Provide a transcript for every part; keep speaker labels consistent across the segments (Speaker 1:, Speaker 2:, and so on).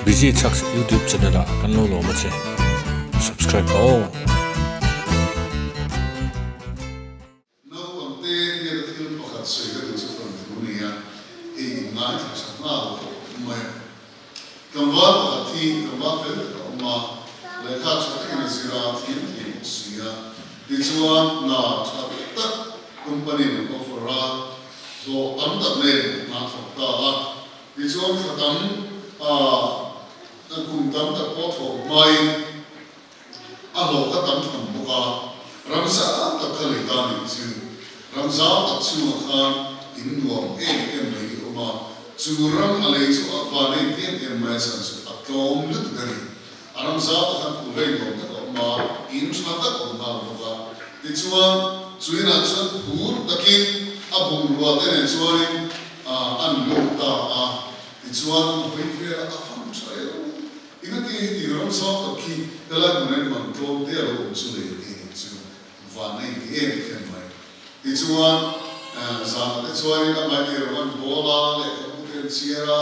Speaker 1: Busy Chhaks YouTube channel ah kan lo lawm a che. Subscribe ta aw.
Speaker 2: Naupangte hian a thil pakhat sawi ka duh chu thawnthu nia hei in ngaithla tha nghal khawp mai a. Tlangval pakhat hi tlangval fel tak a awm a, lehkha tha takin a zir a, thiam thei bawk si a. Tichuan hna tha tak company in an offer a, hlawh tam tak nen hna thawk ta a. Tichuan thla tam a kum tam tak pawh thawk hmain a hlawh kha tam tham bawk a, ram zau tak kha lei ta nih chu. Ram zau tak chhungah khan in nuam em em mai hi a awm a, chu ram a lei chu a van em em em mai a chan chu a tlawm lutuk a ni. A ram zau tak khan phul rei nuam tak a awm a, in tha tak a awm nghal bawk a. Tichuan, chu inah chuan phur takin a bungrua te nen chuanin an lut ta a, tichuan an hawi vel a, a fam tha reuh. Engati heti ram zau tak khi helai hmun en man tlawm te a lo awm chu le tih nih chu van a inti em em mai. Tichuan, zanah te chuanin a mahni ram an bawl a, lehkhabu te an chhiar a,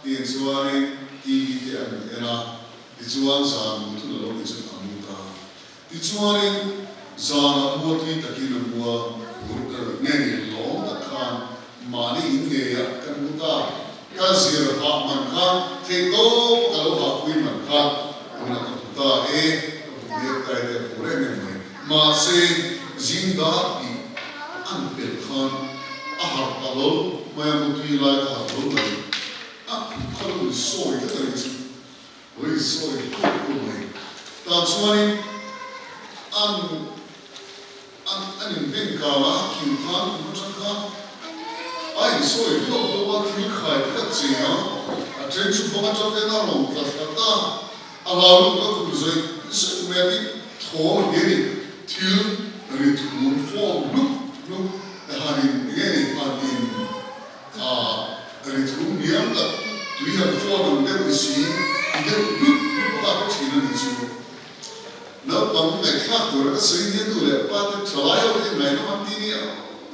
Speaker 2: tiang chuanin TV te an en a, tichuan zan mu thun a lo ni chuan a mu ta. Tichuanin zanah mua tui takin a mu a, hur ka ri nge ni lawm tak khan mahni in ngeiah kan mu ta. Ka zir hah man kha theih tawp a ka lo hahpui man kha tunah ka hmu ta e, ka hmu biak tai te a hmu reng em mai. Mahse zing dar tih an pelh khan a harh ta lo mai a, mutui lai ka harh lo mai. A khup kha lo insawi tlat a nih chu. Ui sawi khawp khawp mai. Tah chuanin an an an inbeng kal a, kiu khan kum atang khan a insawi hlauh hlauh a, thil khai te kha che a, a then chu bang atang ten a rawn tla thla ta, a hlau lutuk a khur zawih zawih mai a tin thawm a hria ni, thil ri thum fawm hlup hlup han in enge ni han in A ri thum hniam tak, tui han phone ang deuh ni si, ti deuh hlut hlut bawk a ka thin a nih chu. Naupang ngaihthlak tura ka sawi nia nu leh pa te thalai ho te ngaihnawm an ti nia,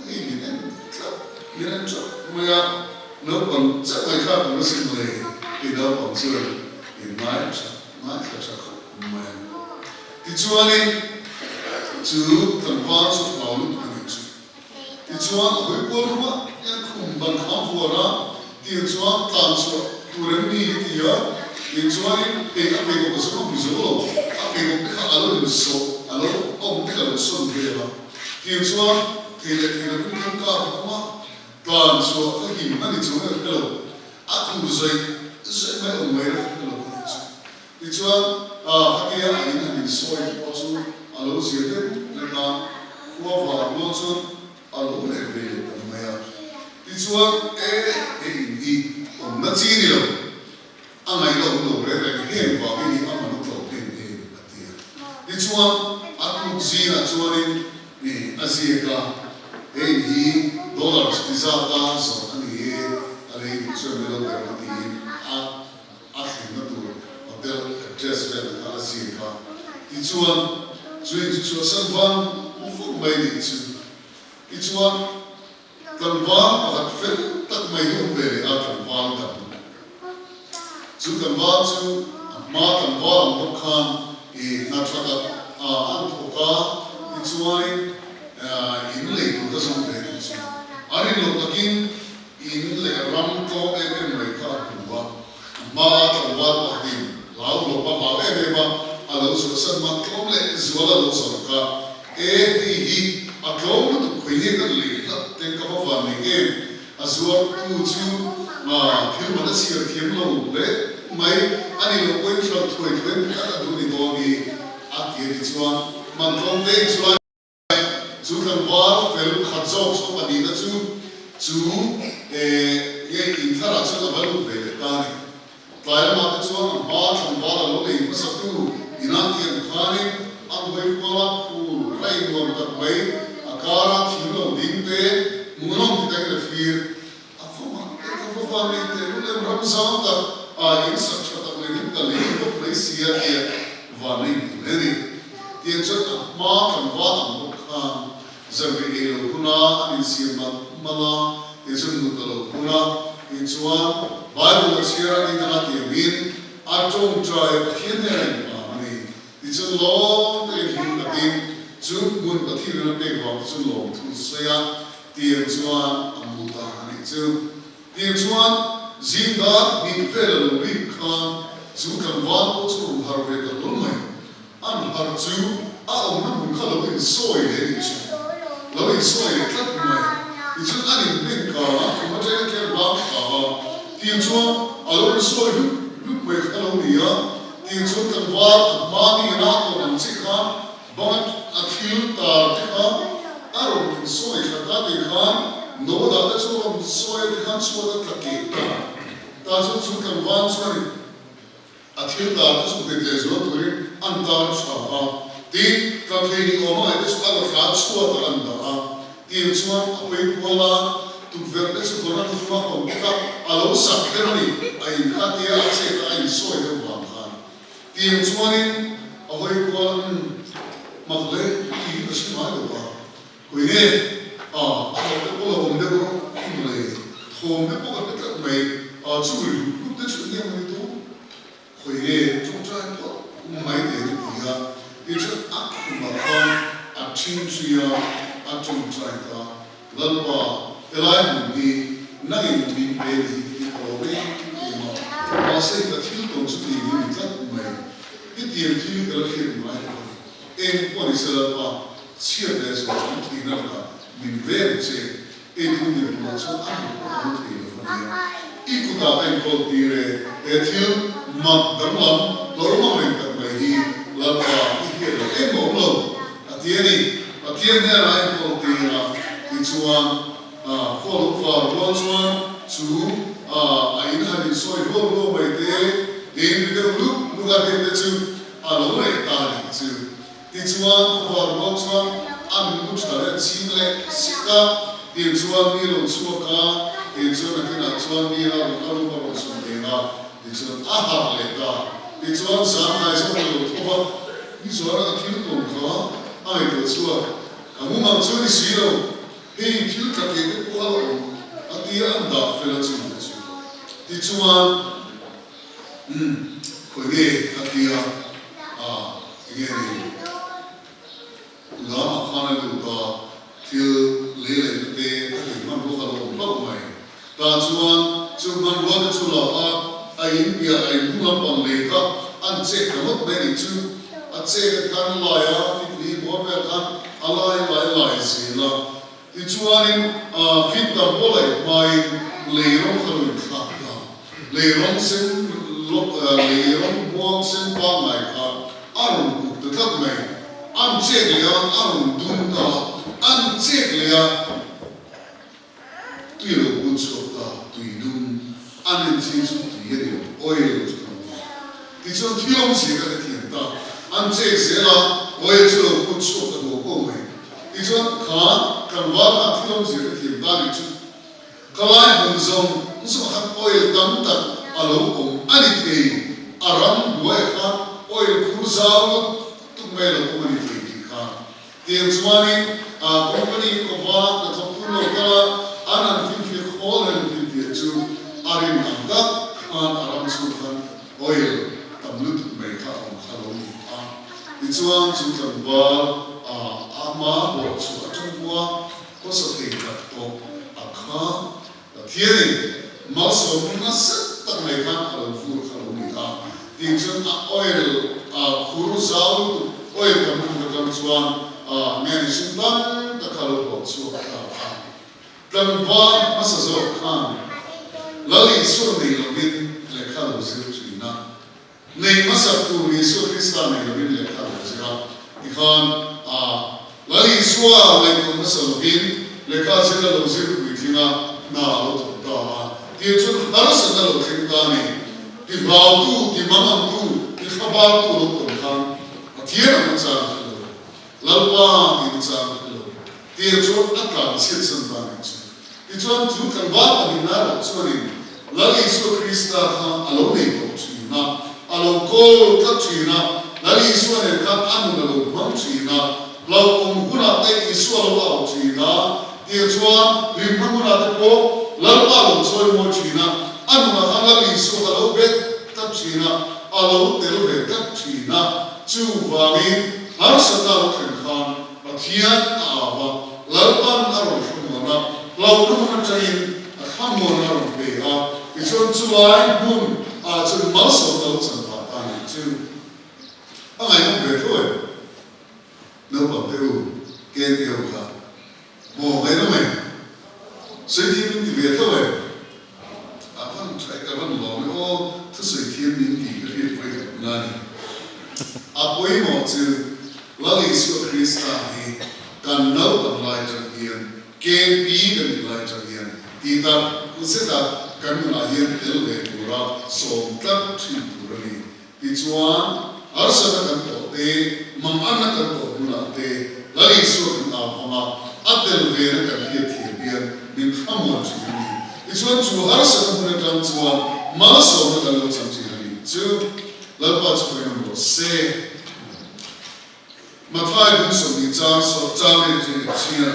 Speaker 2: hei min en tlat, min en tlat mai a, naupang chauh ngaihthlak tur a sin mawle, hei naupang chuan in ngai tha, ngaithla tha khawp mai a. Tichuanin chu tlangval chu hlau lutuk a nih chu. Tichuan a hawi kual rum a, hian khum ban kham vuar a, tir chuan tlan chhuah tur em ni hi ti a, tichuanin hei a pheikhawk a zawng a hmu zo lo, a pheikhawk te kha a lo insawh, a lo awm te kha a lo sawn vel a, tir chuan thei leh thei lovin kawngka a awm a, tlan chhuah kha him a ni chuang em hre lo, a khur zawih zawih mai awm mai reng hre lo a nih chu. Tichuan, khatia a in han insawi pawh chu a lo zir deuh lek a, khua var rual chuan a lo reh ve leh ta mai a. Tichuan, e, he in hi awmna chi ni lo, a ngaih lo awm lo reng reng heng vangin hi a man a tlawm em em, a ti a. Tichuan, a tuk zingah chuanin a ziak a, he in hi dollar chuti zata zawrh a ni e, a lei duh chuan min lo ber a tiin a. A thlenna tur hotel address vel te kha a ziak a, tichuan chu in chu chhuahsan vang vang mai nih chu. Tichuan tlangval pakhat fel tak mai hi awm ve leh a, tlangval dang. Chu tlangval chu a hma tlangval ang bawk khan i hna tha tak a an thawk a, tichuanin in lei tur kha zawng ve nih chu. A rinloh takin In leh ram tlawm em em mai kha a hmu a, a hmaa tlangval pakhatin hlau hlawp a hlau em em a, a lo chhuahsan mak tlawm leh zual a lo zawrh kha, E, hei hi a tlawm lutuk khawi nge kan lei hlat teng ka va van nei em, a zuartu chu thil man a chhiar thiam lo hle mai, a ni lo pawhin hralh thuai thuai hmu tlat a duh ni dawn hi, a ti a ti chuan man tlawm te in chulai. Chu tlangval fel khat zawk chu a nihna chu chu nge intharah chuan a va lut ve leh ta a ni. Tlai lamah te chuan a hma tlangval a lo nei hmasatu inah tiang khanin an hawi kual a, phul raih nuam tak mai a kara thing lo ding te hmuhnawm ti takin a thlir a va mak e, ka va van nei teh lul em, ram zau tak a in sak tha tak leh in ka lei bawk mai si a tia van a inti hle a ni. Tiang chuan a hma tlangval ang bawk khan zanrih ei lo huna an insiam malh malh a, tiang chuan mut a lo hun a, tiang chuan Bible a chhiar a ni danga tiangin. A tawngtai Pathian hnenah inpang a ni. Tichuan lawm takin hlim takin chu hmun Pathian in a pek vang te chu lawmthu sawi a, tiang chuan a mu ta a nih chu. Tiang chuan zing dar hnih vel a lo rik khan chu tlangval pawh chu rawn har ve ta hlawl mai. An har chu a awmna hmun kha lo insawi leh nih chu. Lo insawi leh tlat mai. Tichuan an inbeng kar a, khum atanga khian bang thla a, tiang chuan a lo insawi hlup hlup mai kha lo ni a. Tiang chuan tlangval a hma mi in a tawn ang chi khan bang a thil tar te kha a rawn insawi thla ta tih khan no dah te chu a rawn sawi a ti khan chhuat a tla keh ta. Tah chuan chu tlangval chuanin A thil tar te chu nghet leh zual turin an tar tha a, tin, tla thei ni awm a ngaih te chu a rawhla chhuat ah an dah a, tiang chuan a pei kual a, tukverh te chu hawn a hnung a hawn bawk a, a lo sak kher a ni, a in kha tia a chet a a insawi deuh vang khan. Tiang chuanin a hawi kual a, umm, mak hle tiin ka hre ngai lo va, Khawi nge a a hlauh te pawh lo awm deuh rawh khum le thawm te pawh ka hre tlat mai a chu ri hlup hlup te chu eng nge mawni tu khawi nge tawngtai pawh mai te an ti a tichuan a khumah khan a thingthi a a tawngtai ta Lalpa helai hmun hi nangin min pe ni hi ka ti ka lo reng em a mahse ka thil tawn chu tih hi ni tlat mai hetiang thil hi ka la hriat ngai lo a eng pawh ni se Lalpa Chhiat leh zual an theihna lakah min veng che, ei thu min bulah chuan a hmu pawh ka hmu thei lo a nia. I kutah ka inkawl tir e, he thil mak danglam hlawr mang reng tak mai hi Lalpa i hriat loh em awm lo, a ti a ni. Pathian hnenah a inkawl tir a, tichuan khua lo var rual chuan chu a in han insawi rual rual mai te, in ri deuh luk luk a hriat te chu a lo reh ta a nih chu. Tichuan, khuvar rual chuan an mu tha leh chhing leh sik a, tiang chuan mi lo chhuak a, tiang chuan a kinah chuan mi a rawn a rum a rawn sawm deng a, tichuan a harh leh ta. Tichuan zangkhai zawk a lo tho va, ni chuan a thil tawn kha a ngaihtuah chhuak, Ka mumang chu ni si lo, hei thil tla keh te pawh a la awm, a tia an dah fel a chung te chu. Tichuan. Umm, khawi nge a tia a, enge ni? Lamah khan a lut a, thil lei leh na te a thei hmanrua kha lo awm hlauh mai. Tah chuan chu hmanrua te chu la a, a in piah a in hnung lampang lei kha an chek ta ngawt mai nih chu. A chek a ti khan a lai a, fit li bawr vel khan a lai lai lai zel a. Tichuanin fit tam pawh laih hmain lei rawng kha lo inthlak ta. Lei rawng sen lei rawng buang sen pangngai kha a rawn uk ta tlat mai. An chek leh a, a rawn dum ta a, an chek leh a, tui a lo put chhuak ta, tui dum an enching chu tui a ni lo, oil chu a lo ni. Tichuan thil awmzia ka hrethiam ta, an chek zel a, oil chu lo put chhuak ta duah ko mai. Tichuan kha tlangval khan thil awmzia ka thiam ta nih chu ka lai hmun zawng zawng khan oil tam tak a lo awm a ni thei, a ram hnuaiah khan oil khur zau lut tuk mai a lo awm a ni thei tih kha tiang chuanin company kova hnathawk tur lo kal a, an han finfiah khawl han finfiah chu a rin ang tak khan a ram chhung khan Oil tam lutuk mai kha a awm kha lo ni a, tichuan chu tlangval a ama hlawh chu a tangkua khawsa thei tak tawh a kha Pathianin malsawmna nasa tak mai khan a lo vur kha lo ni a, tih chuan a oil a khur zau lutuk oil tam lutuk atang chuan a nge ni sum tam tak kha lo hlawh chhuak ta a. Tlangval hmasa zawk khan Lal Isua nei lovin lehkha lo zir thin a, nei hmasa tur Isua Krista nei lovin lehkha lo zir a, tikhan a Lal Isua ngaihtuah hmasa lovin lehkha zir a lo zir puitling a, hna a lo thawk ta a, tih chuan harsatna lo thleng ta a ni. Ti hlautu, ti mangangtu, ti thlabartu lo tawn khan Pathian ang a chang hre lo. Lalpa tih na chang hre lo. Tir chuan a tlan chhiat san ta nih chu. Tichuan chu tlangval pahnihna erawh chuanin Lal Isua Krista kha a lo nei tawh thin a, a lo kawl tlat thin a, Lal Isua nen khan a nun a lo hmang thin a, hlauhawm hunah te Isua lo au thin a, tir chuan hlimna hmunah te pawh Lalpa lo chawi mawi thin a, a nunah khan Lal Isua kha lo bet tlat thin a. a lo tel ve tlat thin a. Chuvangin harsatna lo thlen khan Pathian a au a, Lalpan a rawn thlamuan a, hlauhna hmun atangin a thlamuan a rawn pe a, tichuan chulai hmun ah chuan malsawmna lo chan phah ta nih chu a ngaihnawm ve tho em? Naupang te u, ken te ho kha maw ngaihnawm em? Sawi thiam min ti ve tho em? A van tha e, ka van lawm e aw, thusawi thiam min ti ka hriat vawi khat na a ni. A pawimawh chu Lal Isua Krista hi kan naupang lai atang hian, KP kan nih lai atang hian tih tak zeta kan nunah hian tel ve tura sawm tlat thin tur a ni. Tichuan, harsatna kan tawh te, manganna kan tawh hmunah te, Lal Isua kan au hmang a, a tel vena kan hriat thiam hian min thlamuan thin a ni. Tichuan, chu harsatna hmun atang chuan malsawmna kan lo chang thin a ni. Chu Lalpa chu fainawm rawh se. Mathai bung 20 chang sawm chang ri atangin ka chhiar.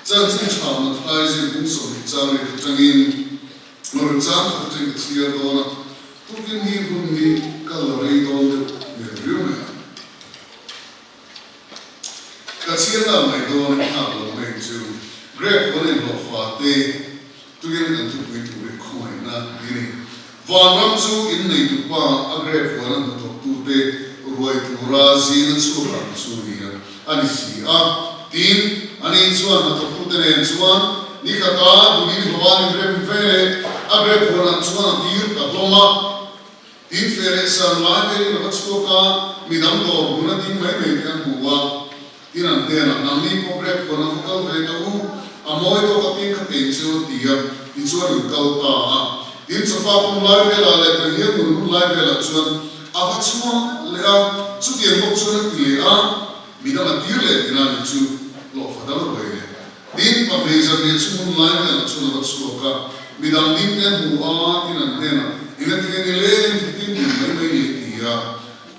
Speaker 2: Chanchin tha Mathai zir bung 20 chang ri atangin rawn chang khat atangin ka chhiar dawn a, tukin hi hun hi ka la rei dawn deuh hmel riau mai a. Ka chhiar nghal mai dawn a nghak lo mai chu Grep huan inhlawh fa te Tukin kan thupui tur hi khawngaihna i ni. Vanram chu in neitu pa a grep huana hnathawktute ruai tura zing a chhuak ang chu ni a a ni si a. Tin, ani chuan hnathawktute nen chuan ni khata duhin hlawhan inrem ve leh a grep huanah chuan a tir ta hlawm a. Tin, fe leh san lai velin a va chhuak a, midang dawr hmun a ding mai mai te an hmu a. Tin an hnenah, Nangni pawh grep huan a va kal ve ta u, a mawi tawk a piang kha peng chu a ti a, tichuan in kal ta a. Tin chawfa pum lai velah leh Daniel nun hun lai velah chuan a va chhuang leh a, chutiang bawk chuan a ti leh a, midang a tir leh tina ni chu hlawhfa dang ruai leh. Tin pahnih zanriah chu hun lai velah chuan a va chhuak a, midang ding te an hmu a, tin an hnenah, Engati nge ni leng thitin din mai mai ni a ti a.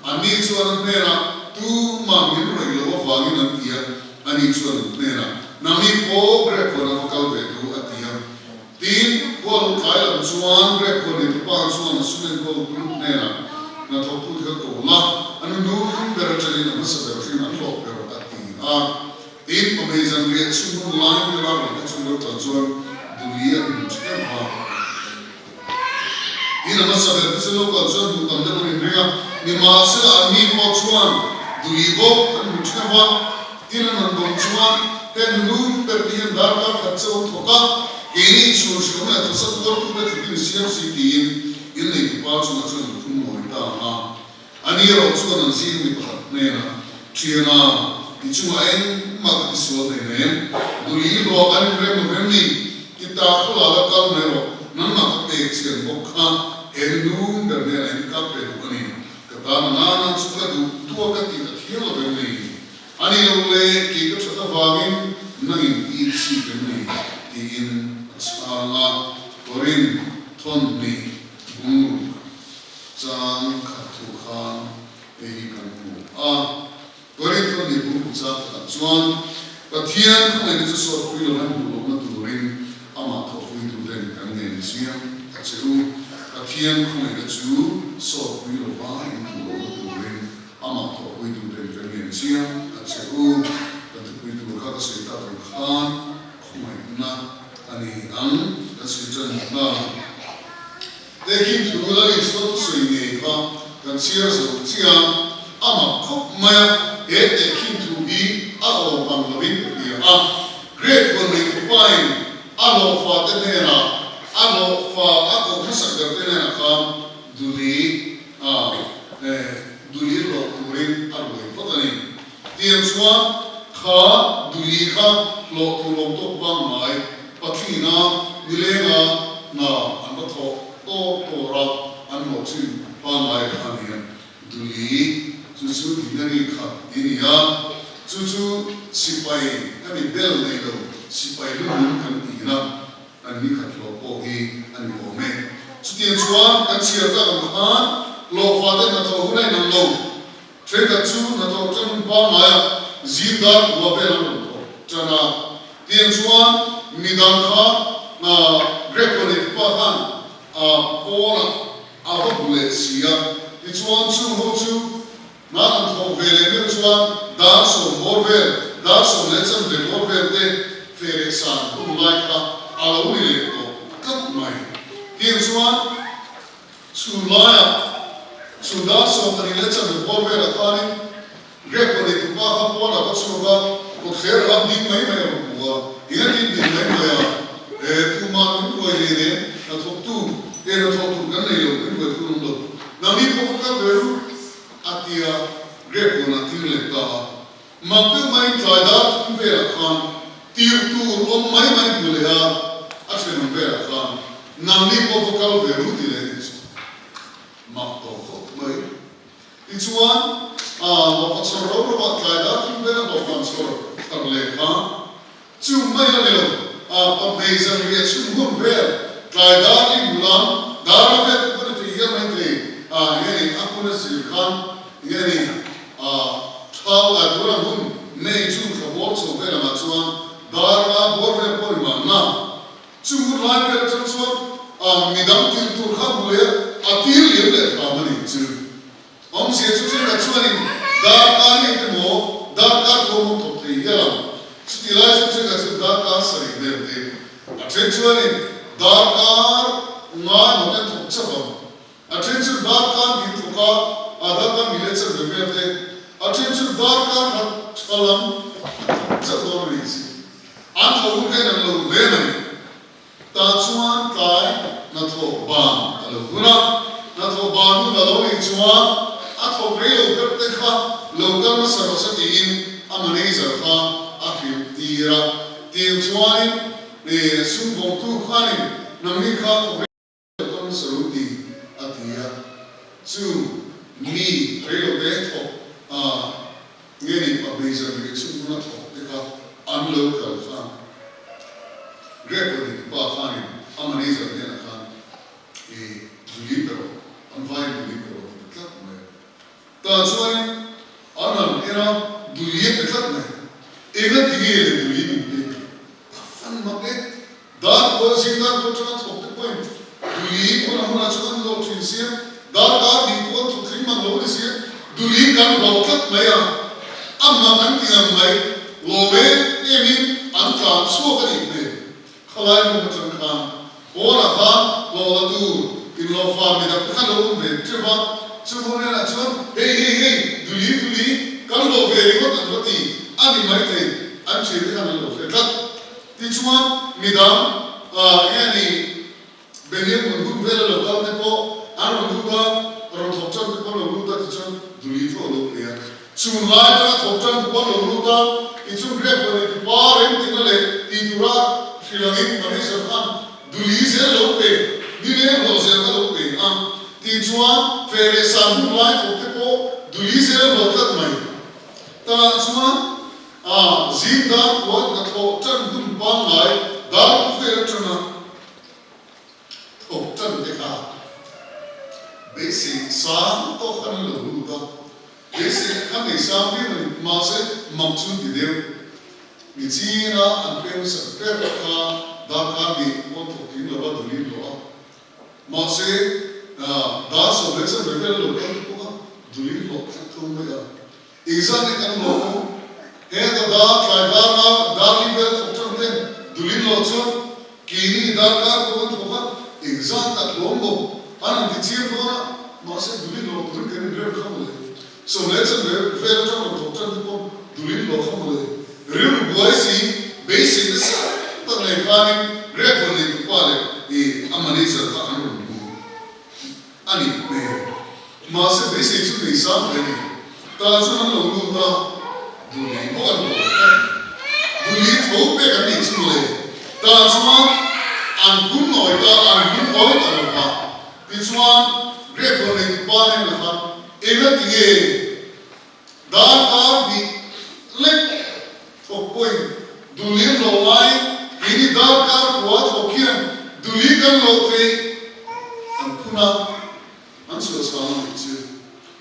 Speaker 2: Anni chuan an hnenah, Tumah min rawih lo avangin an ti a. Ani chuan an hnenah, Nangni pawh Grep huan a va kal ve duh, a ti a. Tin, khua lo tlai lam chuan Grep huan neitu pa chuan a sum enkawl tu hnenah, Hnathawktute kha ko la, an hnung ber atangin a hmasa ber thleng an hlawh ber, a ti a. Tin, pahmei zanriah chhung hun lai vela rawn te chung lo kal chuan Duli an hmu ṭheuh a. Tin, a hmasa ber te chu lo kal chuan hmuh tam deuh an inring a, nimahsela an mi pawh chuan Duli bawk an hmu ṭheuh a. Tin, an han bawm chuan heng nunung ber te hian darkar khat chauh an thawk a, keini chhun hriam leh thawsa tuartute tlukin siam si tiin inneitupa chungah chuan an phun mawi ta a. Ani erawh chuan an zing mi pakhat hnenah, Thiana, i chungah engmah ka ti sual hnei nem, Duli hlawh an inrem lo vem ni? Ti ta khaw la la kal mai rawh, nangmah ka pek chian bawk kha, he nunung ber hnenah in ka pe duh a ni, ka tan a nana chu ka duh duh a ka tih ka thiam lo vem ni? Ani lo le, kei ka that avangin nangin i inchhip em ni? tiin a chhang a, Korin thawn hnih bungruk. Chang khat thu khan hei hi kan hmu a, Korinth nih bung bu chang khatah chuan Pathian khawngaihna chu sawtpui lo an hmuh lohna turin amah thawhpui tuten kan ngen chiang a che u. Pathian khawngaihna chu sawtpui lova in hmuh lohna turin amah thawhpui tuten kan ngen chiang a che u. Kan thupui tur kha ka sawi tak ang khan khawngaihna a ni ang kan sawi tan nghal. Taking thu la Isua thusawi ngei kha kan chhiar zo chiah a, a mak khawp mai a, he tehkhin thu hi a awm ang lovin ka hria a. Great huan nei thupain a hlawhfa te hnenah, a hlawhfa a koh hmasak ber te hnenah khan duli a duli hlawh turin a ruai phawt a ni. Tiang chuan kha duli kha hlawh tur awm tawk pangngai Pathlina nilenga hna an va thawk tawr tawr a, an hlawh chin pangngai kha a ni a. Duli chu chu dinari khat ti a ni a, chu chu sipai hemi bel nei lo sipai lungnun kan tiin a, an ni khat hlawh pawh hi a ni awm e. Chutiang chuan kan chhiar tak ang khan hlawhfa te hnathawh hun a inang lo. Thenkhat chu hnathawh tan hun pangngaia zing dar kua vel an rawn thawk tan a, tiang chuan midang kha Greg Bonnet pa khan a pawnah a va hmu leh si a. Tichuan chung ho chu hna an thawh ve leh meuh chuan dar 10 bawr vel, dar 10:15 bawr vel te fe leh san hun lai kha a lo ni leh tawh tlat mai. Tiang chuan chhun laiah chhun dar 12:15 bawr velah khanin Grep pawh nei tupa kha pawn a va chhuak a, kawtthler a lam ding mai mai a va hmu a, eng a tin ding mai mai a, e, tumah min ruai hlei nen, hnathawktu, e, hnathawh tur kan nei lo, min ruai tur awm lo, nangni pawh va kal ve ru, a ti a, Grep pawn a tir leh ta a. Mak deuh maiin tlai dar thum velah khan tir tur awm mai mai hmu leh a, a thenawm velah khan, nangni pawh va kal ve ru ti leh a ni chu. Mak tawh khawp mai. Tichuan, a va chhawr ro ro a, tlai dar thim vel a dawhkan chhawr thar leh kha chu mai a ni lo. A pa hmei zan riah chhun hun vel, tlai dar i hmu lam, dar a vel te pawh ni thei hial mai thei. A nge ni, a hmun a zir khan nge ni, a thau a tur ang hun nei chu thla bawr chho vel angah chuan dar a bawr vel pawh ni mahna. Chu hun lai vel atang chuan a midang tir tur kha hmu leh a tir liam leh hram a ni chu. Awmzia chu thenkhat chuanin darkar hi engte maw darkar pawh maw thawk thei hial ang. Chuti lai chu thenkhat chu darkar sarih vel te a then chuanin darkar ngai maw te thawk chauh ang. A then chu darkar hnih thawk a, a darkar hnih leh chanve vel te a then chu darkar khat tha lam a thawk chauh dawn a ni chu. An tho hun kha in ang lo hle mai. Tah chuan tlai hnathawh ban a lo hun a, hnathawh ban hun a lo nih chuan a thawk rei lo ber te kha lo kal hmasa rawh se tiin a manager kha a hrilh tir a. Tiang chuanin sum vawngtu khanin nangni kha thawk rei lo kal hmasa rawh ti a ti a. Chu mi rei lo te thawk a Nge ni pa hmeichhe leh chhung hmuna thawk te kha an lo kal khan Grep lo nei tupa khanin a manager hnenah khan i duli pe rawh, an vaiin duli pe rawh a ti ta tlat mai a. Tah chuanin an han en a, duli a pe tlat mai. Enga ti nge le duli min pek? A fan mak e. Dar kual zing dar kual tanga thawk te pawhin duli pawn a hunah chuan an lawk thin sia, dar kar hnih pawh an thawk tling mang lo a ni sia, duli kan hlawh tlat mai a, a mak an ti ngang mai, lawm em emin an tlan chhuak a nih hmel. Khalai room atang khan pawnah khan hlawh la tur inlawhfa midang te khan lo awm ve teuh va, chu ho hnenah chuan hei hei hei duli duli kan hlawh ve ringawt an va ti a ni maithei, an thiante khan an lo hre tlat. Tichuan, midang nge ni Beniam hun hun vela lo kal te pawh an rawn lut a, rawn thawk tan te pawh an lo lut a, tichuan duli chu a lo pe a. Chhun lai atanga thawk tan te pawh an lo lut a, tichuan Grep pawh ni tipa reng tina leh tih tura hrilh angin Manager khan duli zel lo pe, nileng hlawh zel kha lo pe a. Tichuan, feh leh san hun lai thawk te pawh duli zel a hlawh tlat mai. Tah chuan A zing dar kuat hnathawh tan hun pangngai dar pu vel atanga thawk tan te kha beisei sang tawk an lo lut a, beisei kha nei sang viau a ni. Mahse, mak chu ti deuh. Mi china an peng sak ber kha darkar nih pawn thawk tling lova dulin lo a. Mahse, dar 10:15 vel a lo kal bawk a, dulin hlawh tlat tho mai a. Engzat nge kan lawm u? Heta dar tlai dar a dar li vel thawk tan ten dulin lo chuan keini darkar pawh kan thawk a, engzat tak lawm lo an han ti chiang dawn a, mahse dulin lo turin kan inrem kha mawle. 10:15 vel atang rawn thawk tan te pawh dulin lo kha mawle. Rilru buai si, beisei nasa tak nei khanin Greg rawn nei tupa leh i a manager kha an rawn hmu. A nih hmel. Mahse beisei chu nei sang hle ni. Tah chuan an lo lut a, Duli bawk an lo tlat. Duli tho pek an nih chu mawle. Tah chuan an hun nawi ta, an hun awi ta lo va. Tichuan Grep rawn nei tupa hnenah khan eng a ti nge? Darkar hnih lek thawk pawhin Duli an hlawh laiin keini darkar kua thawk hian Duli kan hlawh theih an phun a, an chhuah chhang a nih chu.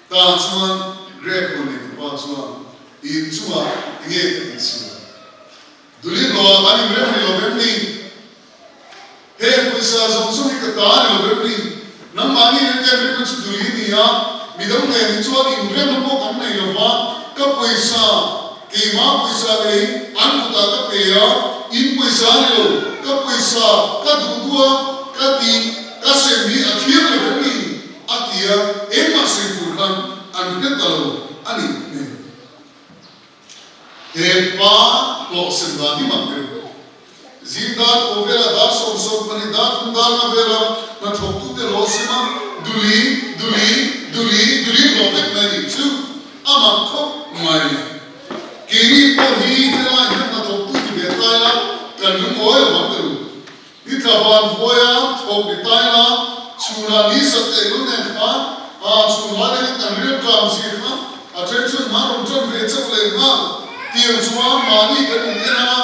Speaker 2: Tah chuan Greg rawn nei tupa chuan in chungah enge ka tih chhuah? Duli hlawhah kan inrem rih lo vem ni? Heng pawisa zawng zawng hi ka ta a ni lo vem ni? Nangmahni nen ka inremna chu duli a ni a. Midang nen hi chuan inremna pawh kan nei lo va, ka pawisa, keimah pawisa lei an kutah ka pe a, in pawisa a ni lo, ka pawisa ka duh duh a, ka tih, ka sem hi a thiam lo em ni? a ti a, engmah sawi tur khan an hre ta lo a nih hmel. He pa hlawh sem dan hi mak deuh. Zing dar pawh vela dar 12 dar thum dar nga vela hnathawktute hlawh sem a, duli, duli, duli, duli hlawh vek mai nih chu a mak khawp mai. Keini pawh hi helai hian hnathawktu ti ve ta ila kan lungawi avang deuh. Ni tla van huaia thawk ni tai la, chhunah ni sat leh lul nen khan a chhun lai lengin kan rial tlang zir kha a then chuan hma rawn tan ve chauh leh nghal. Tiang chuan mahni kan in en a,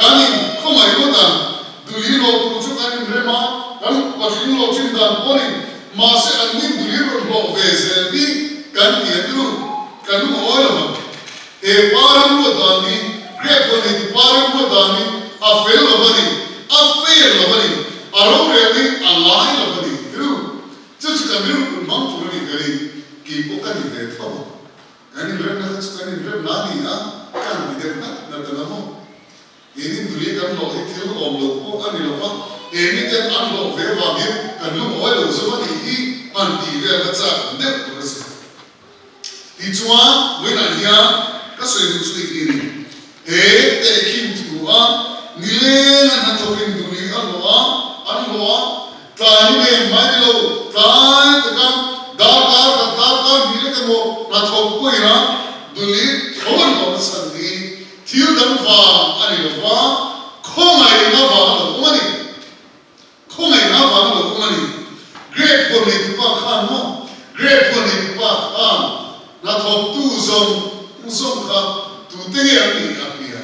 Speaker 2: kan in khawngaih ngawt ang. Duli lawh tur chu kan in rem a, kan patling lawh thin dan pawhin mahse an nin duli rawn hlawh ve zel hi kan ti a tlu, kan lungawi lo ang. He pa rilruat dan hi Grape huan nei tu pa rilruat dan hi a fel lo a ni, a fair lo a ni, a rorel hi a lai lo a ni ru. Chu chu kan rilru put hmang tur a ni ka ring. Kei pawh ka ni ve tho a, kan inremna kha chu kan inremna a ni a, kan ti deuh ngat ngat a la maw? Keini nuli kan hlawh hi thil awm lo pawh a ni lo va, he miten an hlawh ve vangin kan lungawi lo zo a nih hi han tih vel kha chak deuh tur a si. Tichuan, vawiinah hian ka sawi duh chu eng nge ni? He tehkhin thu a nileng a hnathawkin duli a hlawh a, an hlawh a, tlai ni nen mai ni lo, tlai taka darkar khat darkar hnih lek emaw hnathawk pawhin a duli tho an hlawh nasa an ni. Thil dang vang a ni lo va, khawngaihna vang a lo awm a ni. Khawngaihna vang a lo awm a ni. Grape huan neitupa khan maw? Grape huan neitupa khan hnathawktu zawng zawng kha tute nge an nih a hria?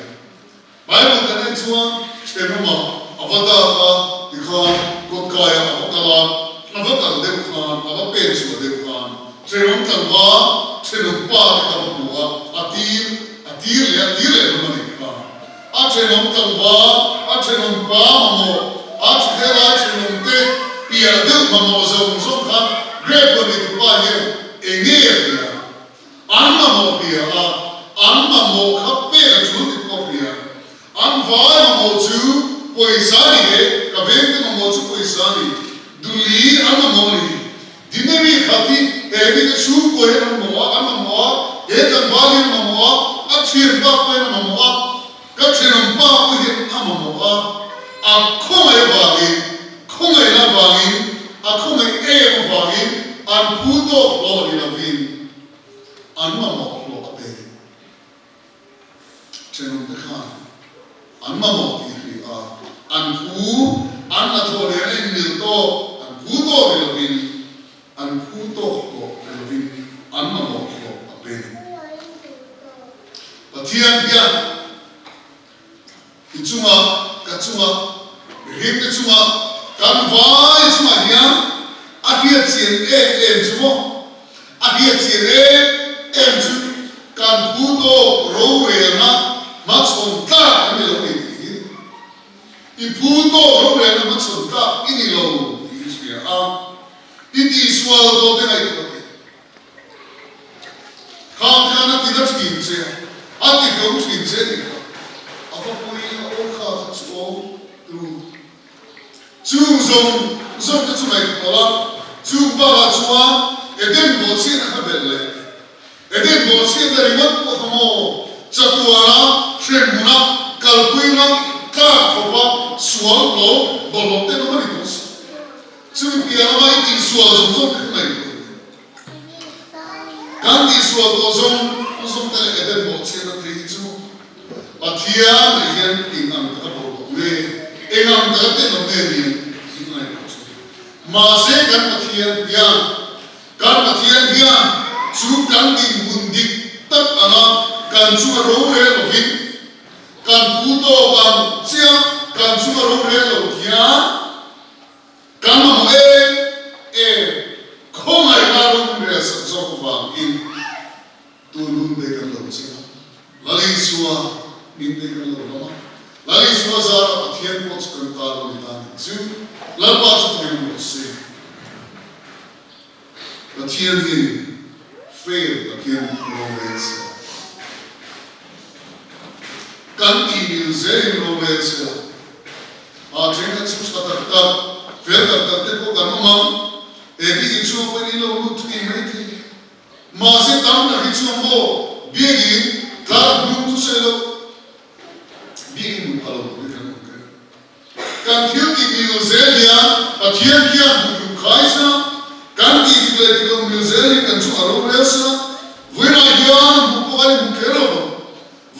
Speaker 2: Bible kan en chuan thenawmah a va dak a, tikhan kawtkaiah a va kal a, a va kal deuh khan, a va pen chhuah deuh khan thenawm tlangval, thenawm pa te kha va hmu a, a tir, a tir leh a tir leh hlawm a nih kha. A thenawm tlangval, a thenawm pa mamawh, a helai thenawm te piah deuh mamawh zawng zawng kha Grape huan neitupa hian eng nge a hria? An mamawh hria a, an mamawh kha pek a tul ti pawh hria. An vai mamawh chu pawisa ni he, ka vengte mamawh chu pawisa ni, duli an mamawh ni. Dineri khat hi he mite chhungkua hian an mamawh a, an mamawh a, he tlangval hian a mamawh a, a thianpa pawh hian a mamawh a, ka thenawmpa pawh hian a mamawh a, a khawngaih avangin, khawngaihna avangin, a khawngaih em avangin an phu tawk hlawh ni lovin an mamawh hlawh a pe. Thenawmte khan an mamawh tih hri a, an phu, an hnathawh leh an inmil tawk, an phu tawk ni lovin, an phu tawk hlawh pe lovin an mamawh hlawh a pe. Pathian hian i chungah, ka chungah, mihringte chungah, kan vai chungah hian a hriat chian em em chu maw? A hriat chian em em chu kan phu tawk rorelna hmachhawn tlak an ni lo ni tih hi. I phu tawk rorelna hmachhawn tlak i ni lo tih hi hria a, i tihsual dawt te ngaihtuah teh. Khang khan a ti na thin che a, a ti hlawm thin che tih kha a va pui a aw kha kha chu aw tu. Chung zawng zawng te chu ngaihtuah la, chung bakah chuan Eden bawhchhiatna kha belh leh Eden bawhchhiatna ringawt pawh kha maw chatuana hremhmuna kalpuina tlak khawpa sual hlawm bawlhhlawh te awm a ni tawh si. Chumi piah lama i tihsual zawng zawng te kha ngaihtuah teh. Kan tihsual tawh zawng zawng te leh Eden bawhchhiatna te hi chu Pathian leh hian eng ang taka bawlhhlawh nge, eng ang taka tenawm nge niin i ngaihtuah chu. Mahse kan Pathian hian, kan Pathian hian chu kan dinhmun dik tak anga kan chunga rorel lovin, kan phu tawk ang chiah kan chunga rorel lo hian, Kan mamawh em em, khawngaihna rawng rel sak zawk avangin tun hun te kan lo ching a, Lal Isua hming te kan lo lam a, Lal Isua zarah Pathian pawh chu kan ta lo ni ta nih chu, Lalpa chu thei rawh se. Pathian hian. Fair takin rorel se a. Kan tih mil zelin rorel se a. A thenkhat chu tha tak tak, fel tak tak te pawh kan awm ang. He biak in chhungah pawhin in lo lut thei mai thei. Mahse tam tak hi chuan maw biak in tlar hnung chu sawi lo, biak in hmu pha lo tur hi kan awm kher. Kan thil tih mil zel hian Pathian khian hmu duh khai sa, kan tih dik leh dik lo mil zel hi kan chu a rorel sa. Vawiinah hian hmu pawh kan inhmu kher lo vang.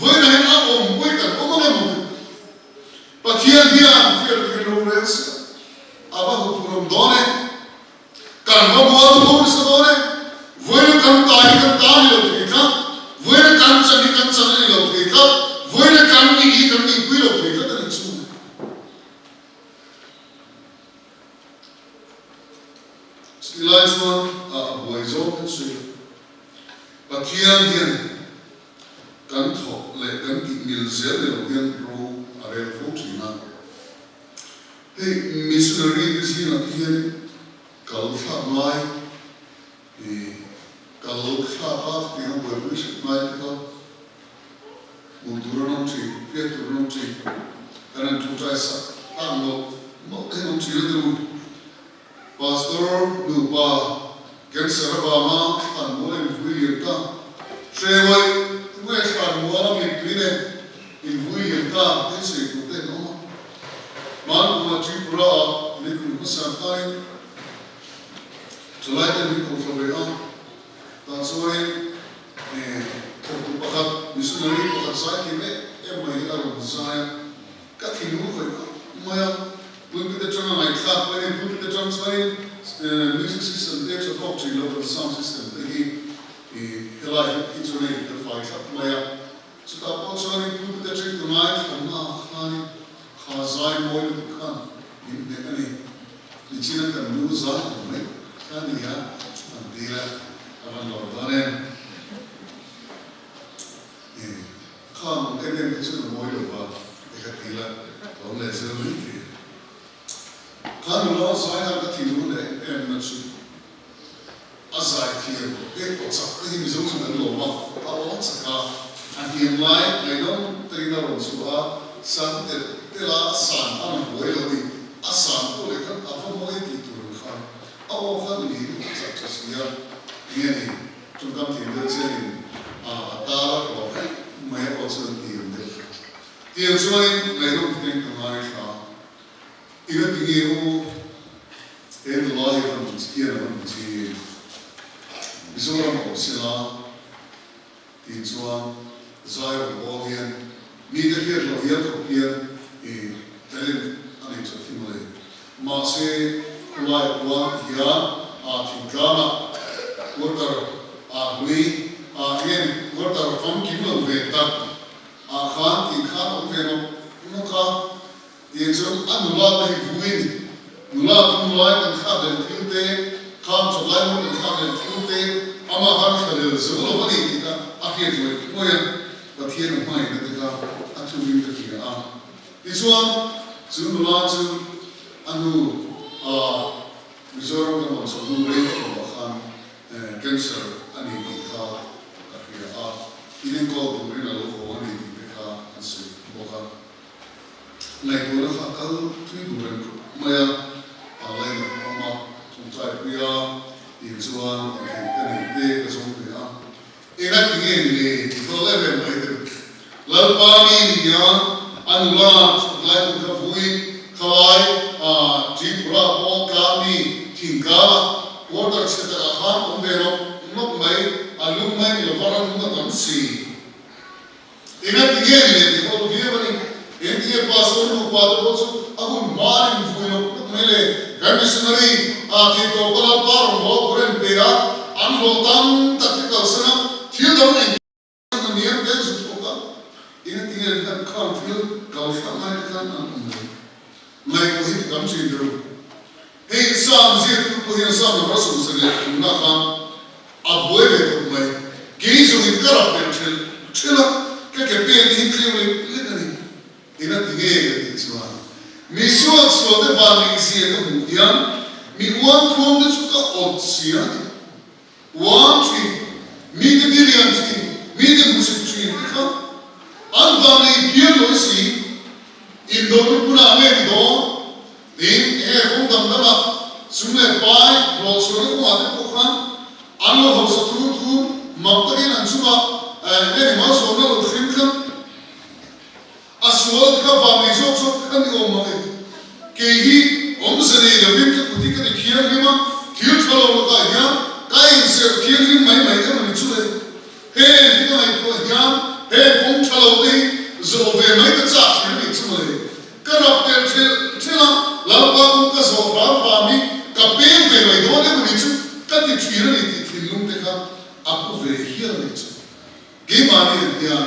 Speaker 2: Vawiinah hian a awmpui kan awm ang emaw tih. Pathian hian fiah takin rorel sa a va huphurhawm dawn e. Kan va mual pho nasa dawn e. Vawiina kan ta hi kan ta a ni lo thei tlat. Vawiina kan chan hi kan chan a ni lo thei tlat. Vawiina kan nih hi kan nihpui lo thei tlat a nih chu. Chutih lai chuan a buai zawng kan sawi a. Pathian hian kan thawk leh kan tih mil zel ni lo hian ro a rel fo thin a. Hei missionary te zingah te hian kal thlak ngai i kal thlak a chutiang a buaipui hrep ngai te kha hmuh tur an awm thin, hriat tur an awm thin. Kan han tawngtai sak tak mawlh mawlh te hian awm thin a ni u. Pastor nupa cancer avanga thlan mual in vui liam ta. Hrehawih tunge thlan mual a mittui nen in vui liam ta tih sawi tur te an awm a. Hmankum ah Tripura ah nikum hmasa khain July ten min ko thla ve a, tah chuanin thawktu pakhat missionary pakhat zai thei em em mai hi a rawn zai a. Ka thinlung khawih khawp mai a, pulpit atanga ngaihthlak pawhin hei pulpit atang chuanin music system te tha tawk thin lo kan sound system te hi helai hi chu nei fel fai thlap mai a, chutah pawh chuanin pulpit atang ka ngaithlanna ah khanin kha zai mawi lutuk khan min hneh a ni. Nichina kan nu zai ang mai kha a ni a, an ti a, a van lawm dawn em. Kha ang em em te chu na mawi lo va, ti kha ti la, tlawm leh zel mai thei. Kha nula zai a ka thinlung leh em em na chu a zai thiam pek aw chak te hi Mizo chuan an lawm a, a aw chak a, a hniam lai ngaihnawm takin a rawn chhuah a, san telh telh a, san khan a buai lo ni, a san pawh leh khan a va mawi tih tur ang khan a aw khan lian a chak tha si a, enge ni? Tawngkam thei deuh chianin a tar a hlawh reng mai a aw chuan tiang deuh kha. Tiang chuanin ngaihnawm takin ka ngaithla. Eng ti nge u he nula hi a van hian a van chi Mizoram a awm sela tih chuan zai rawn bawl hian mite hriat loh hial khawp hian i talent a nei chawt hi mawle. Mahse, khulai huan hian a thingtlangah quarter ah hlui ah hian quarter famkim lo ve tak ah khan tih khan awm ve nawk nawk a, tiang chuan a nula te hi vui a ni. Nula thum lai kan thlak leh thil te, kham that lai hmun kan thlak leh thil te, amah khan thlalel zo lo a ni tih kha a hriat ngawih ngawih a, Pathian a hmangaihna te kha a thurin ka hria a. Tichuan, chu nula chu a nu ah Mizoram kan rawn chho hnu rei vak lovah khan cancer a ni tih kha ka hria a, inenkawl turin a lo haw a ni tih te kha an sawi bawk a. Ngaihtuahna kha a kal tui duh reng khawp mai a, a lainat awm a, tawngtaipui a, tih chuan engthei ka nei te ka zawng ve a. Enga ti nge ni le ti tawh em em mai deuh. Lalpa mi ni a, a nula chhut lai hun kha vui khalai a Tripura pawh tlang mi thingtlang a quarter chhe takah khan awm ve nawk nawk mai, a lum mai ni lova ram hmun a tam si. Enga ti nge ni le ti ho viau a ni. Eng ti nge Pastor nupa te pawh chu a hun hma an invui nawk nawk mai le. Kan missionary a thei tawpa Lalpa rawn haw tur a inpe a, an hlawh tam tak te kalsan a, thil dang eng a niam te an zut thawk a. Enga ti nge khan khang thil kal hrang ngai te khan an awm lo. Ngaihtuah hi ti tam thin deuh. Hei Sam ziaktu pawh hian Sam lam rasawm sa leh tumna khan a buai ve khawp mai. Kei zawngin ka rap leh ṭhelh ṭhelh a, ka ke pen te hi tleu lek lek a ni. Eng a ti nge ka tih chuan mi suak sual te van neih zia ka hmuh hian mi uan thuam te chu ka awt sia a ni. Uan ṭhin. Mite diriam thin, mite hmusit thin te kha an vannei phian lawi si. Indawhna hmunah nge ni dawn? Tin, enge kawng dang dangah sum leh pai hlawhchhuahna kawngah te pawh khan an lo hausa thur thur mak takin an chungah enge ni malsawmna lo thlim tlat. A sual kha vannei zawk zawk kha ni awm mang e. Kei hi awmze nei lovin ka kut hi ka ti thianghlim a, thil tha lo lakah hian ka inserh thianghlim mai mai em a ni chu le. Heng hi ka ngaihtuah hian heng kawng tha lo te hi zawh ve mai ka chak thin a nih chu mawle. Ka rap tel thelh thelh a, Lalpa kawng ka zawh hram hram hi ka peng ve mai dawn em a ni chu ka ti thin a ni tih thinlung te kha a pu ve hial a nih chu. Keimahni an hian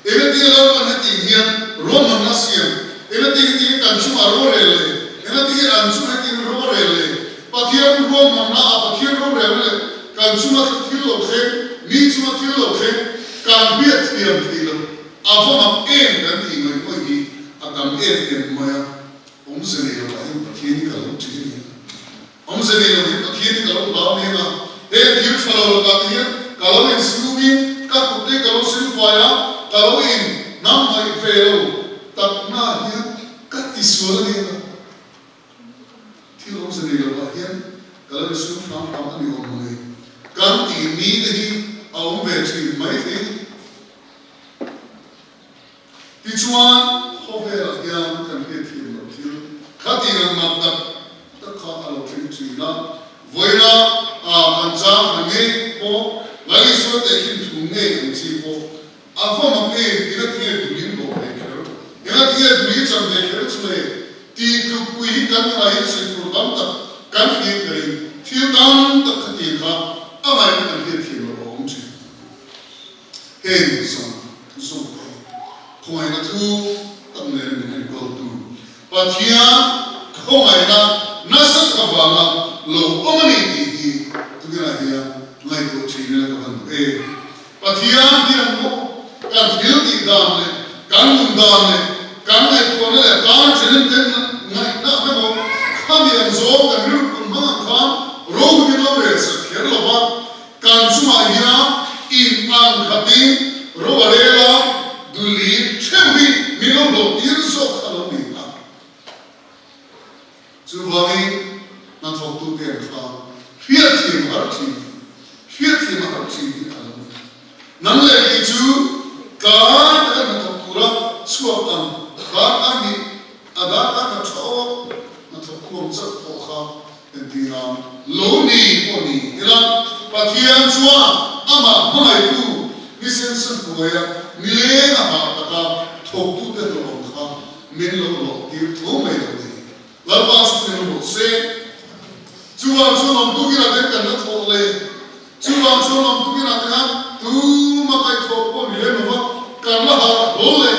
Speaker 2: engati Lalpan heti hian ruahmanna siam, engati heti hi kan chungah rorel le, engati hi an chung heti hi rorel le, Pathian ruahmanna ah Pathian rorelna leh kan chunga thil lo thleng, mi chunga thil lo thleng kan hriat thiam thei lo, a va mak em kan tih mai pawh hi a tam em em mai a, awmze nei lo ah hian Pathian hi ka lo ṭih a ni. Awmze nei lo hi Pathian hi ka lo hlau mek a, heng thil tha lo lakah te hian ka lo insiumin ka kut te ka lo silfai a, ka lo in hnamhnaih ve lo takna hian ka tisual a ni a. Thil awmze nei lovah hian ka lo insium hram hram a ni awm ang e. Kan tih ni te hi a awm ve thin maithei. Tichuan, khawvelah hian kan hriatthiam loh thil khatin an mak tak tak kha a lo thleng thin a. Vawiina kan chang han ngei pawh, Lalisua tehkhin thu ngei ang chi pawh a va mak em? Engatinge dulin hlawh ve kher? Engatinge duli chan ve kher chu le? Tih tlukpui hi kan ngaiin sawi tur tam tak kan hriat kherin thil tam tak khatiang kha a ngaihna kan hriatthiam loh a awm thin. Heng zawng zawng te khawngaihna thu tak nena min enkawltu Pathian khawngaihna nasa tak avanga lo awm a ni tih hi tukinah hian ngaihtuah thin ila ka van duh em. Pathian hian maw kan thil tih dan leh kan nun dan leh kan ngaihtuahna leh tan chilin ten ngaihna emaw khami ang zawng kan rilru pun hmang ang khan rohun in lo rel sak kher lova, Kan chungah hian in ang khatin ro a rel a, duli theuh hi min lo hlawh tir zawk kha lo ni a. Chuvangin hnathawktute an kha hriatthiam a har thin, hriatthiam a har thin hi a lo ni. Nang leh kei chu tlai taka hnathawk tura chhuak ang darkar hnih a darkar khat tha awk hnathawk khuam chauh pawh kha Entir a, lo ni pawh ni ila, Pathian chuan amah hmangaihtu nisen sa hnuaia nileng a hah taka thawktute hlawh ang kha min lo hlawh tir tho mai lo ni. Lalpa chu min hlawh se. Chuvang chuan awm tukin a ten kan la thawh le. Chuvang chuan awm tukin a ten a tuma kaihthawh pawh ni lem lova kan la harh hlawl le.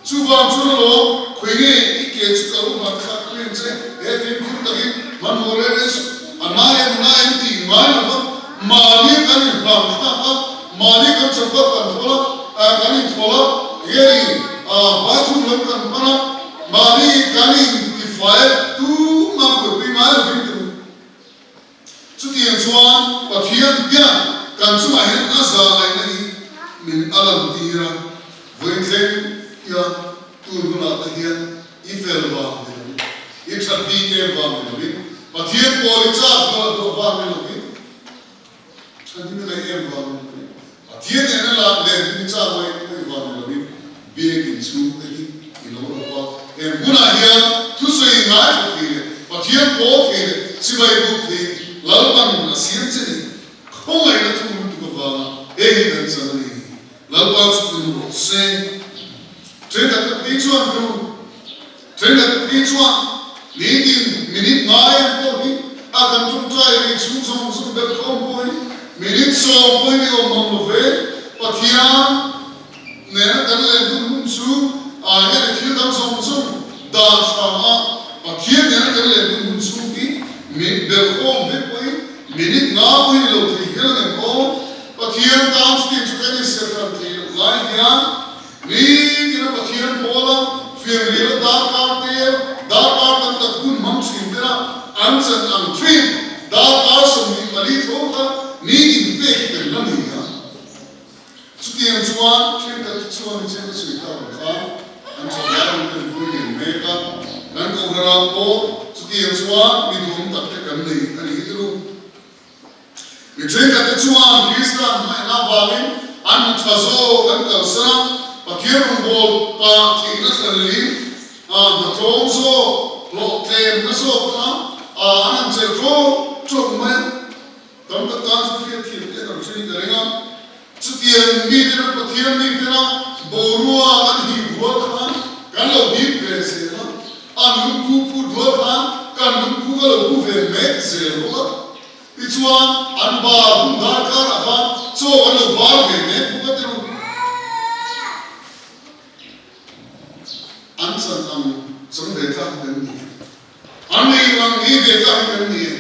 Speaker 2: Chuvang chuan alawm, khawi nge i ke chu ka lo hman kha ka rin che, he fimkhur takin hmanhmawh reng reng suh, a na em a na em tih ngai lo va, mahni kan inhlang thlak a, mahni kan chawlhkawp kan thawl a, kan inthawl a, enge ni bathroom lam kan hman a, mahni kan intifai a, tumah buaipui ngai lovin ka duh. Chutiang chuan Pathian hian kan chungah hian a zahngaihna hi min a lantir a, vawiin thleng hian tun hunah te hian i fel vang ni lovin, i that bik em vang ni lovin, Pathian pawl i chak hnuah hnuah vang ni lovin, thahnem i ngaih em vang ni lovin, Pathian nena lak len hi i chak mai mai vang ni lovin biakin chhung te hi i lo rawp a. Heng hunah hian thusawi ngaithla thei leh Pathian pawl thei leh chibai buk thei Lalpan a siam che ni. Khawngaihna thu lutuk avanga hei hi kan chan a ni. Lalpa chu min rawh se. Thenkhat ka phei chuan tu Thenkhat ka phei chuan nitin minute ngai ang pawh hi a kan tawngtai rih chhung zawng zawng ber khawm pawh hi minute sawm pawh hi ni awm mang lo ve. Pathian nena kan len hun hun chu heng thil dang zawng zawng dan hrang a Pathian nena kan len hun hun chhung hi min belhkhawm vek pawhin minute nga pawh hi ni lo thei hial ang em aw. Pathian tan chutiang chu kan inserhran thei loh lai hian Nitin a Pathian pawla fianrial a darkar tel, darkar tam tak hun hmang thin tena an chan ang thin, darkar 24 tho kha nitin pek hi kan la ni a. chuan i chen a sawi tak ang khan an tha lai ang kan vui lian mek a, kan kohhranah pawh chutiang chuan mi duhawm tak te kan nei a ni hi tulu. Mi thenkhat te chuan Krista hmangaihna avangin an hmu tha zawk an kalsan a, Pathian rawngbâwl pah thihna thlan lin a hnatlawm zawk, hlawhtlemna zawk kha an han chelh ṭawk ṭawk mai a. Tam tak tan chu hriat thiam te kan hre in ka ring a, chutiang mi tena Pathian mi tena boruak an hip rual khan kan lo hip ve zel a, an lungphu phut rual khan kan lungphu ka lo phu ve mek zel bawk a, tichuan an bar hun dar karah khan chaw an lo bar ve mek bawk a ti ru. An chan ang chang ve tlak hi kan ni. An ei ang hi ve tlak hi kan ni e.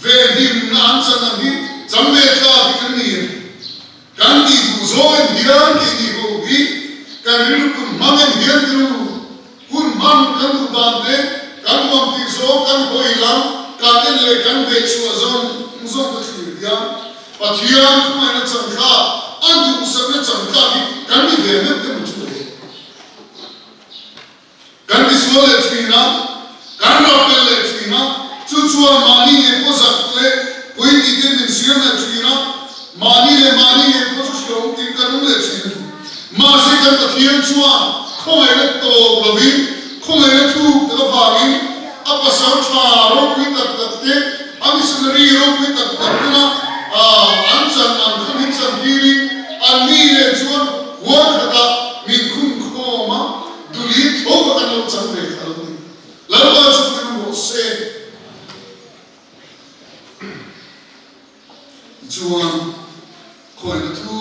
Speaker 2: Venhimna an chan ang hi chang ve tlak hi kan ni e. Kan tih duh zawng en hian keini ho hi kan rilru hun hmang en hian rilru hun hmang kan duh dan te, kan huam tih zawng kan hawi lam kan en leh kan beihchhuah zawng zawng ka thlir hian Pathian khawngaihna changtlak, a duhsakna changtlak hi kan ni ve meuh emaw chu le. Kan tisual leh thin a, kan rap leh thin a, chu chuan mahni ngei pawh zak leh pui tih te min siam leh thin a, mahni leh mahni ngei pawh chu hreawm tiin kan awm leh thin a ni. Mahse kan Pathian chuan khawngaihna tawp lovin, khawngaihna thuk tak avangin a pasal tha ropui tak tak te, a missionary ropui tak tak tena an chan ang kha min chan tirin anni leh chuan huan khatah min khum khawm a, Duli tho kha kan lo chang ve kha lo ni. Lalpa chu kan rawh se. Tichuan, khawihna thu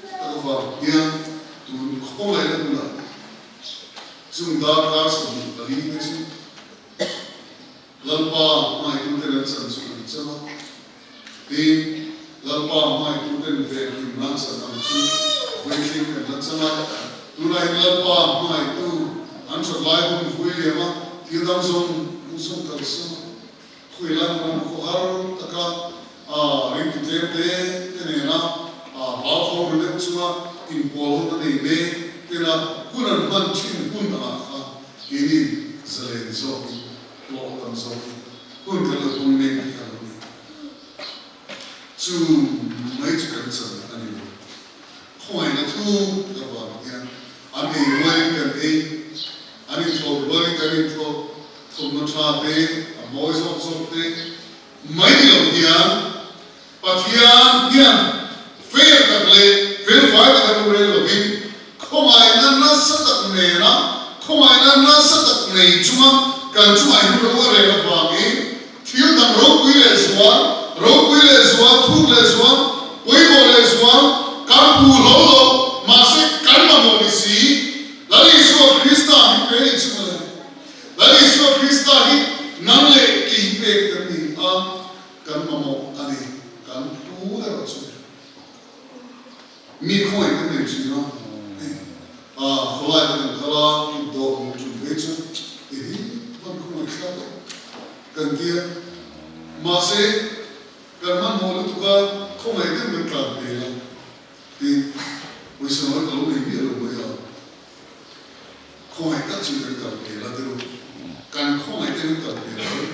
Speaker 2: tak avang hian tun khawngaihna hunah chung darkar 24 te chu Lalpa hmaituten an chan chu an chan a. Tin, Lalpa hmaituten venhim nan chan ang chu vawikhing kan la chan a. Tunah hian Lalpa hmaitu an that lai hun vui liam a, thil dang zawng zawng kalsan a. Khawilam ram khawhar taka ringtu tlem te te nena hlauthawng ru deuh chunga inpawl ho na nei mek tena hun an hman thin hun angah kha keini zalen zawkin hlawh tam zawkin hun kan lo hmang mek hi a lo ni. Chu mai chu kan chan a ni lo. Khawngaihna thu ka vang hian an ei rualin kan ei, an inthawlh rualin kan inthawlh, thawmhnaw tha te, a mawi zawk zawk te mai ni lo hian Pathian hian fair tak leh felfai taka rorel lovin khawngaihna nasa tak nena khawngaihna nasa tak nei chunga kan chungah hian ro a rel avangin thil dang ropui leh zual, ropui leh zual, thuk leh zual, pawimawh leh zual kan phu hlo lo, mahse kan mamawh ni si, Lal Isua Krista hi pe ni chu mawle. Lal Isua Krista hi nang leh kei pek kan ni a, kan mamawh a ni, kan phu erawh chu mi khawngaih kan nei thin a, hei a khawlai te kan kal a, kut dawh hmuh tum phei chu i hi hman khawngaih thlak e kan ti a, mahse kan hmanhmawh lutuk a, khawngaih deuh kan tlan hmel a, tin pawisa nawi ka lo nei miah lo mai a. Khawngaih tak chu kan kal hmel a deuh. Kan khawngaih te kan kal hmel lo.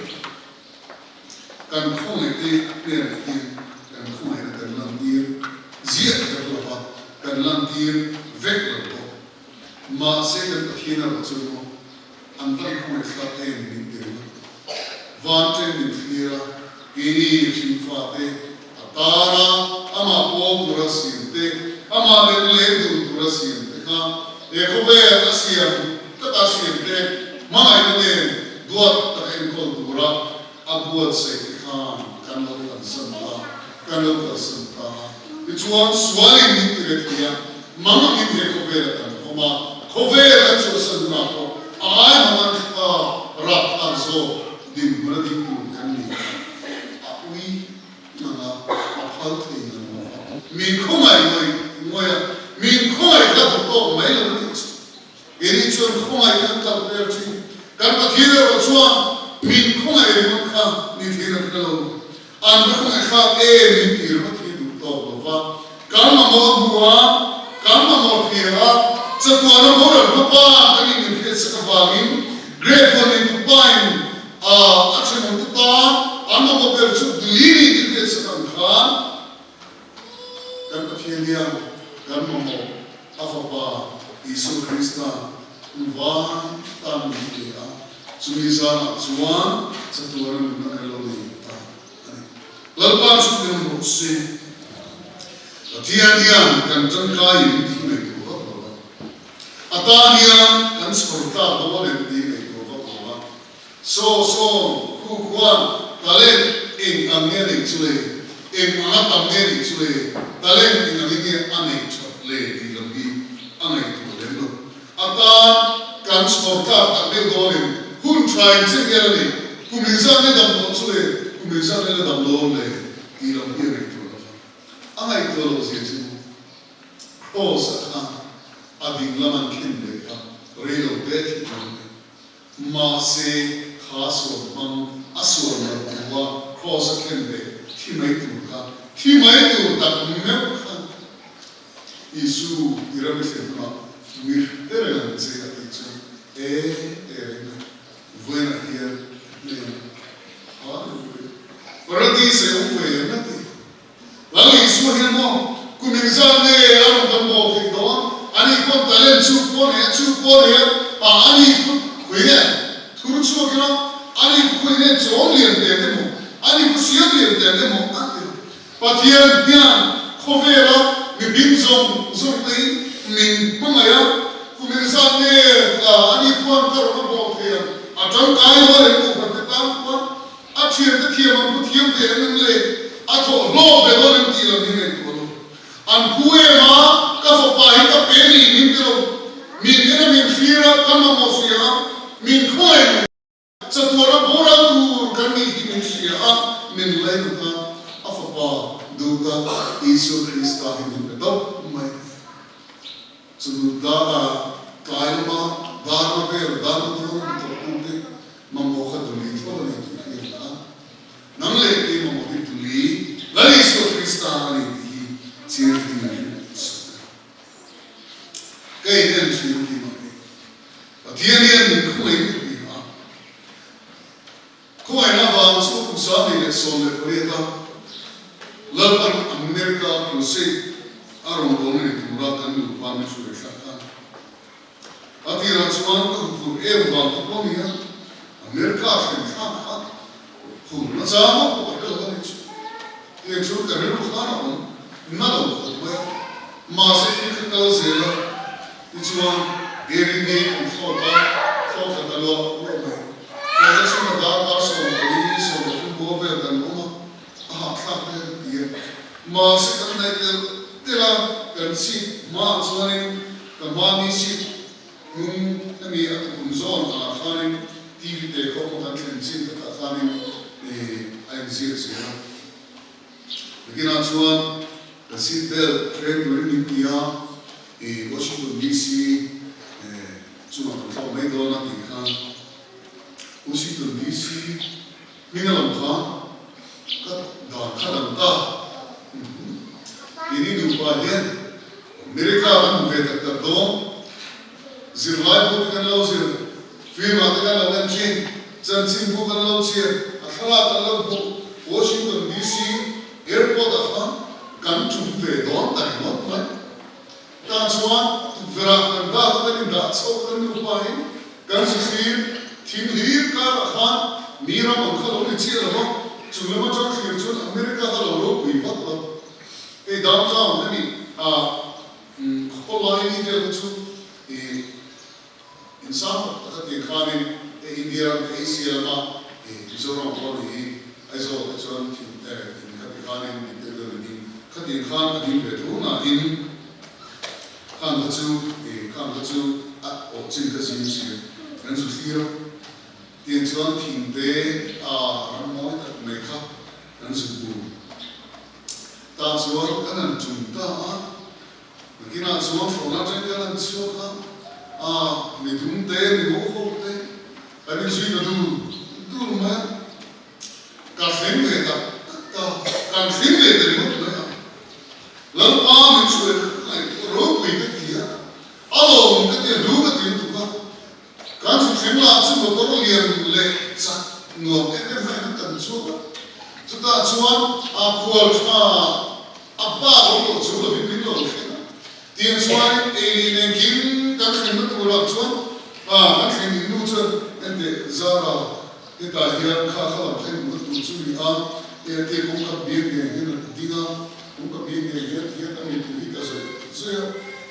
Speaker 2: Kan khawngaih te hnenah hian kan khawngaihna kan lantir ziah kher lo va, kan lantir vek lo bawk. Mahse kan Pathian erawh chu maw an tan khawngaih thlak em min ti ringawt. Van ṭeng min thlir a, keini hringfa te a tar a, amah pawl tura siam te, amah leh leng dun tura siam te kha he khawvel a siam taka siam te hmangaihna nen duat taka enkawl tura a buatsaih te khan kan lo kalsan ta, kan lo kalsan ta a. Tichuan sualin min ti ve thei a, mang angin he khawvel a kan awm a, khawvel an chhuahsan hunah pawh a ai hmang an thla rapthlak zawk dinhmun a ding tur kan ni a, a ui ngang a, a phal thei ngang lo va, min khawngaih ngawih ngawih a, min khawngaih kha duh tawk mai lo a nih chu. Keini chuan khawngaih kan kal vel thin. Kan Pathian erawh chuan min khawngaih ringawt kha ni thei na hre lo. An va khawngaih thlak em min ti ringawt hi duh tawk lo va. Kan mamawh a hmu a, kan mamawh hria a. Chuvangin, Grape huan neitu pain a a thenawmte tan an mamawh ber chu duli ni tih hriatsak ang khan kan Pathian hian kan mamawh a Fapa Isua Krista hun vai tan min pe a, chumi zanah chuan chatuana nunna kan lo nei ta a ni. Lalpa chu hmel rawh se. Pathian hian kan tangkaiin tih ngaihtuah vak lo a. A tan hian kan chhawr tlak dawn em tih ngaihtuah vak lo a. Saw sawn, khu khuan talent eng ang nge neih chu le? Eng anga tam nge neih chu le? Talent eng angin nge a neih that le tih lam hi a ngaihtuah lem lo. A tan kan chhawr tlak tak deuh dawn em? Hun tha in che hian a ni. Kum inzat nge dam tawh chu le? Kum inzat nge la dam dawn le? Tih lam hi a ngaihtuah lo va. A ngaihtuah loh zia chu Kraws a khan a ding lam an khen leh kha rei lo te thi tur a ni. Mahse kha sual hmang a sual lo tua Kraws a khen leh thi mai tur kha thi mai tur tak meuh kha Isu i ram i thlen hunah mi hre reng ang che a tih chu e e reng a, vawiinah hian hmel Hallelujah Paradise a awm ve em a ti. Lal Isua hian maw kum engzat nge a rawn kan bawl theih dawn? Ani khawn talent chu pawh nei a, chu pawh nei a, a ani khu khawi nge thur chhuak ila, ani khu khawi nge chawm lian te te maw, ani khu siam lian te te maw a ti lo. Pathian hian khawvela mihring zawng zawng te hi min hmangaih a, kum engzat nge ani khuan ka rawn a bawk thei ang, a tangkai rual em kohhran te tan khuan a thiante thiam ang khu thiam ve em em le, a thawh hlawk ve dawn em tih lam hi ngaihtuah lo. An phu em a, ka fapa hi ka pe ni min ti lo, min en a min thlir a, ka mamawh hria a, min khawngaih mai. Chatuana boral tur kan nih hi min hria a, min lainat a, a Fapa duhta Isua Krista hi min pe tawp mai. Chunu dara tlai lama darna vel darna dawn an tawp tu te mamawh kha duli tho a ni tih hi a la a. Nang leh kei mamawh hi duli Lal Isua Krista a ni tih hi chiang takin an hrilh sak a. Ka in en thin tih mah ni. Pathian hian min khawngaih ka ti a. Khawngaihna vang chu kum 18 a Lalpan America Crusade a rawn dawn a ni tura kan nupa min hruai thlak khan a tirah chuan ka huphurh em vang te pawh a ni a, America thlen thlak kha phurna chang vak pawh ka hre lo a ni chu. Tiang chu ka rilru khan a awm na lo khawp mai a, mahse thil kha kal zel a, tichuan Air India in an thlawk a, thlawk khat a luah luah mai. Thlawhna chhunga darkar 14, 13 bawr vel kan awm a, a hahthlak te ka ti a, mahse kan hnaih telh telh a, kan seat hmaah chuanin ka hmani seat hnung hemi a tukhum zawn ah khanin TV te khawp a kan thlen chin takah khanin a inziak zel a. Nakinah chuan ka seat belt hreng turin min ti a, Washington DC chungah kan thlawk mai dawn a tih khan Washington DC hming a lam khan ka dan kha dang ta. Keini nupa hian America kan hmu ve tak tak dawn. Zirlai bu te kan lo zir, film ah te kan lo en thin, chanchin bu kan lo chhiar, a thlalak kan lo hmuh, Washington DC airport ah khan kan tum ve dawn ta ringawt mai. Tah chuan tukverh ah kan bak a kan indah chhoh kan nupa in kan zu thlir, thing hlir karah khan mi ram ang kha lo ni chiah lo va, chung lam atang thlir chuan America kha lo ropui vak lo. Hei downtown hemi ah Khawlai ni vel kha chu i insang tak tak a tih khanin e India ram te Asia lama i Mizoram pawh ni hi Aizawl te chuan thing te in kha ti khanin min tel deuh ni kha tih khan a ding ve tho nain khang kha chu i khang kha chu a awh chin kha zim si kan zu thlir a tiang chuan thing te a ram mawi tak mai kha kan zu hmu. Tah chuan kan han tum ta a, nakinah chuan hrawhna atangin kan han chhuak a, a mi dum te, mi ngo ho te kan inzui ta dur dur mai a, ka thleng ve tak tak ta, kan thleng ve ta ringawt mai a, Lalpa min hruai kha ngaihtuah ropui ka ti a, a lawm ka ti a, hlu ka ti lutuk a, kan zu A pa lo tawh chu lovin min lo thleng a. Tiang chuan ei leh nen kim kan thlenna turah chuan kan thlen in nu chuan enteh Zara hetah hian kha kha lam thleng duhna tur chu ni a, tia kawngka biak nen hian a ding a, kawngka biak nen hian tihian a mittui hi ka zawih zawih a,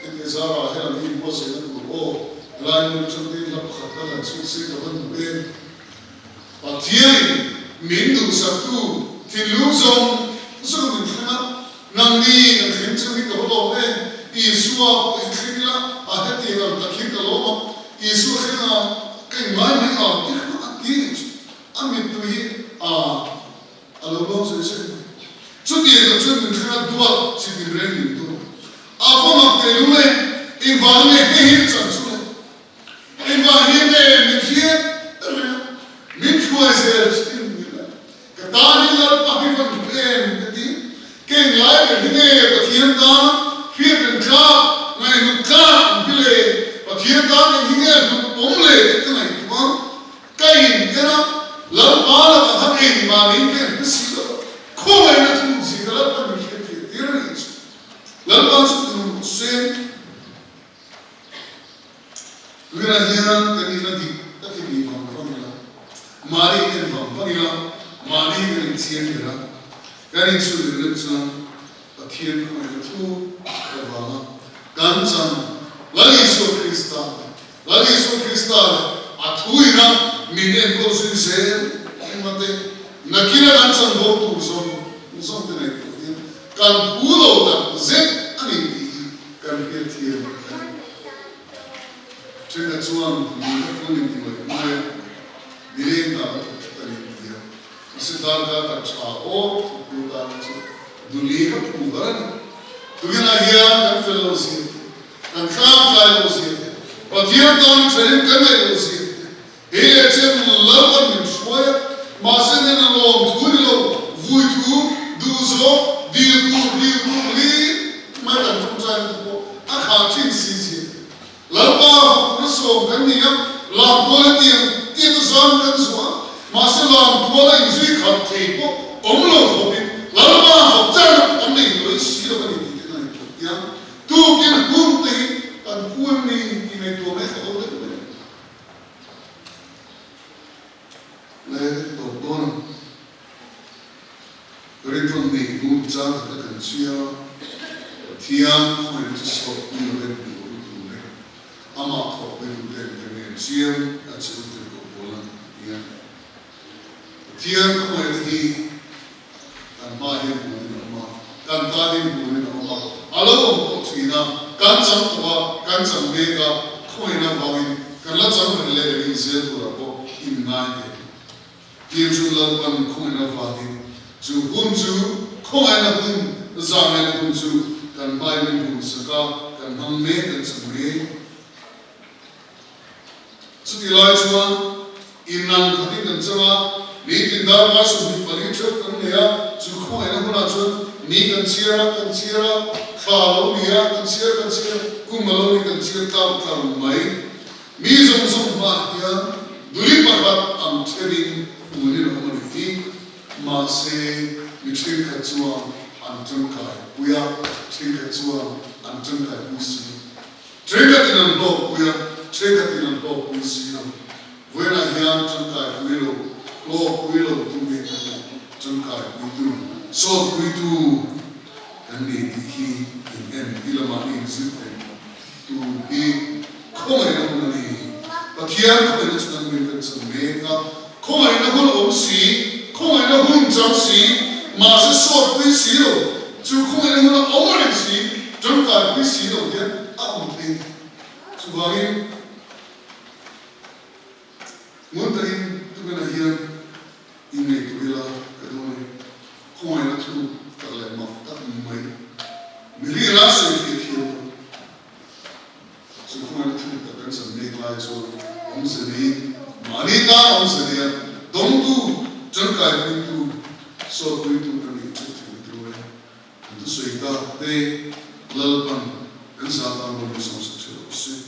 Speaker 2: enteh Zara helam hi inbuatsaihna tur aw, helai hmun atang te hla pakhat ka lan chhuak se ka van duh em. Pathianin min duhsaktu thinlung zawng zawng min thleng a, nangni kan thleng chu hi ka va lawm em? Isua pawh i thleng ila, a hetiang ang tak hi ka lawm a, Isua thleng a ka inngai mai ang ti kha a ti a nih chu. A mittui hi a a lo lawm zui zui mai. Chutiang tak chuan min thleng a duat chi tin reng min tum a, a va mak teh lung em? Engvang nge hei hi chan chu le? Engvang hi nge min hriat reng a, min hruai zel thin ni le? Ka tan hi Lalpa hi va hmu em ka ti. Keng lai ber hi nge Pathian tana hriat reng tlak, ngaihhlut tlak ang hi le? Pathian tan eng hi nge hlut awm le tih ka ngaihtuah a. Ka in en a, Lalpa lakah khan engmah niin ka en hre si lo. Khawngaihna thu zir ka Lalpa min hriatfiah tir a nih chu. Lalpa chu tum se. Tunah hian kan ina dik takin ni vang vang ila, mahni in en vang vang ila, mahni kan inchiang ber a, kan inchhun ber deuh chuan Pathian khawngaihna thu ka vang a, kan chan Lal Isua Krista leh Lal Isua Krista leh a thu ina min enkawl zui zel engmate nakina kan chan bo tur zawng zawng te ngaihtuah hian kan phu lo tak zet a ni tih hi Kan hriatthiam a ni. Thenkhat chuan mi ka phun in ti mai mai a, nileng ta ka thawk tlat a ni ti a. Mahse darkar khat tha awk thawk tur tan chu duli ka phu har a ni. Tukinah hian kan fel lo zia te, kan tlangtlai lo zia te, Pathian tan thain kan ngaih lo zia te, Hei leh chen Lalpan min hruai a, mahse nen a lawm thu ni lo, vui thu, duh zawk, dil tur, dil tur li mai kan tawngtai na te pawh a khah thin si zia. Lalpa fak tura sawm kan ni a, lamtual a tiang tiat a zan kan zuah a, mahse lamtual a inzui khat thei pawh awm lo khawpin Lalpa fak char kan nei lawih si lo a ni tih te kan intuah tiang tukin hun te hi kan pu em ni tih ngaihtuah mai kha aw deuh mai. Le tawp dawn ang. Rinrawn nei hnu chang khat a kan chhia a, Pathian khawngaihna chu sawt pui lo en hmu lo tur leh amah thawh pui tu ten ka ngen chiam a che u tir koh pawl ang a ti a. Pathian khawngaihna hi kan hma hian hmuhin a awm a, kan tanin hmuhin a awm a, a lo awm tawh thin a, kan chang tawh a, kan chang mek a, khawngaihna vangin kan la chang reng leh rih zel turah pawh inngai teh. Tir chu Lalpan khawngaihna vangin chu hun chu khawngaihna hun, zahngaihna hun chu kan hmai min hmun sak a, kan hmang mek, kan chang mek. Chutih lai chuan inang khatin kan chang a, nitin darkar 24 theuh kan nei a, chu khawngaihna hunah chuan ni kan chhiar a, kan chhiar a, thla a lo ni a, kan chhiar kan chhiar a, kum a lo ni kan chhiar tlang tlang mai. Mi zawng zawng hmaah hian duli pakhat ang theuhin hmuhin a awm a ni hi. Mahse, mi thenkhat chuan an tangkai pui a, thenkhat chuan an tangkai pui si. Thenkhatin an hlawkpui a, thenkhatin an hlawkpui si lo. Vawiinah hian tangkai pui lo, hlawkpui lo tu nge kan nih? Tangkai puitu, sawtpuitu kan ni tih hi in en i lamah i inzir thei tu hi khawngaihna hun a ni. Pathian khawngaihna chu kan min kan chhan mek a, khawngaihna hun a awm si, khawngaihna hun chang si, mahse sawtpui si lo, chu khawngaihna hun a awm reng si, tangkaipui si lo hian a awm thei. Chuvangin ngun takin tukinah hian inngaihtuah ila ka duh a ni. Khawngaihna thu tak leh mak tak mai mihring a sawi fiah thiam lo. Chu khawngaihna thu tak kan chan mek lai chuan awmze neiin mahni tan awmze neia dawngtu, tangkaipuitu, sawtpuitu kan nih theuh theihna tur e. Kan thusawi tak te Lalpan kan zah tan rawn insawmsak ṭheuh rawh se.